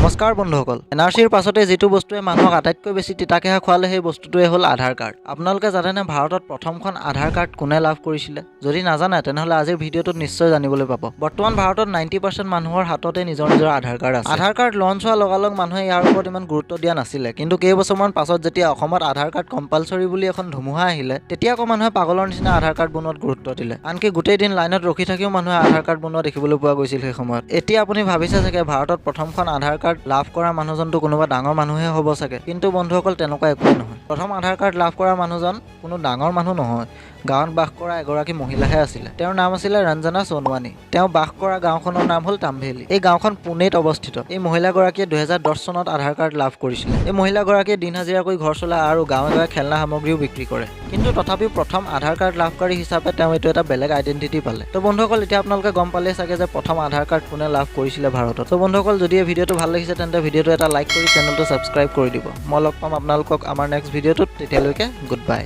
নমস্কাৰ বন্ধুসকল, এনআৰচিৰ পাছতে যিটো বস্তুৱে মানুহক আটাইতকৈ বেছি তিতাকেহা খোৱালে, সেই বস্তুটোৱে হ'ল আধাৰ কাৰ্ড। আপোনালোকে জানেনে ভাৰতত প্ৰথমখন আধাৰ কাৰ্ড কোনে লাভ কৰিছিলে? যদি নাজানে, তেনেহ'লে আজিৰ ভিডিঅ'টোত নিশ্চয় জানিবলৈ পাব। বৰ্তমান ভাৰতত 90% মানুহৰ হাততে নিজৰ নিজৰ আধাৰ কাৰ্ড আছে। আধাৰ কাৰ্ড লঞ্চ হোৱাৰ লগালগ মানুহে ইয়াৰ ওপৰত ইমান গুৰুত্ব দিয়া নাছিলে। কিন্তু কেইবছৰমান পাছত যেতিয়া অসমত আধাৰ কাৰ্ড কম্পালচৰি বুলি এখন ধুমুহা আহিলে, তেতিয়া আকৌ মানুহে পাগলৰ নিচিনা আধাৰ কাৰ্ড বনোৱাত গুৰুত্ব দিলে। আনকি গোটেই দিন লাইনত ৰখি থাকিও মানুহে আধাৰ কাৰ্ড বনোৱা দেখিবলৈ পোৱা গৈছিল সেই সময়ত। এতিয়া আপুনি ভাবিছে চাগে, ভাৰতত প্ৰথমখন আধাৰ কাৰ্ড লাভ কৰা মানুহজনটো কোনোবা ডাঙৰ মানুহে হ'ব চাগে। কিন্তু বন্ধুসকল, তেনেকুৱা একোৱেই নহয়। প্ৰথম আধাৰ কাৰ্ড লাভ কৰা মানুহজন কোনো ডাঙৰ মানুহ নহয়, গাঁৱত বাস কৰা এগৰাকী মহিলাহে আছিলে। তেওঁৰ নাম আছিলে ৰঞ্জনা সোণৱানী। তেওঁ বাস কৰা গাঁওখনৰ নাম হ'ল তাম্ভেলি। এই গাঁওখন পুনেত অৱস্থিত। এই মহিলাগৰাকীয়ে 2010 চনত আধাৰ কাৰ্ড লাভ কৰিছিলে। এই মহিলাগৰাকীয়ে দিন হাজিৰা কৰি ঘৰ চলায় আৰু গাঁৱে গাঁৱে খেলনা সামগ্ৰীও বিক্ৰী কৰে। কিন্তু তথাপিও প্ৰথম আধাৰ কাৰ্ড লাভকাৰী হিচাপে তেওঁ এইটো এটা বেলেগ আইডেণ্টিটি পালে। তো বন্ধুসকল, এতিয়া আপোনালোকে গম পালেই চাগে যে প্ৰথম আধাৰ কাৰ্ড কোনে লাভ কৰিছিলে ভাৰতত। তো বন্ধুসকল, যদি এই ভিডিঅ'টো ভাল লাগিছে, তেন্তে ভিডিঅ'টো এটা লাইক কৰি চেনেলটো ছাবস্ক্ৰাইব কৰি দিব। মই লগ পাম আপোনালোকক আমাৰ নেক্সট ভিডিঅ'টোত। তেতিয়ালৈকে গুড বাই।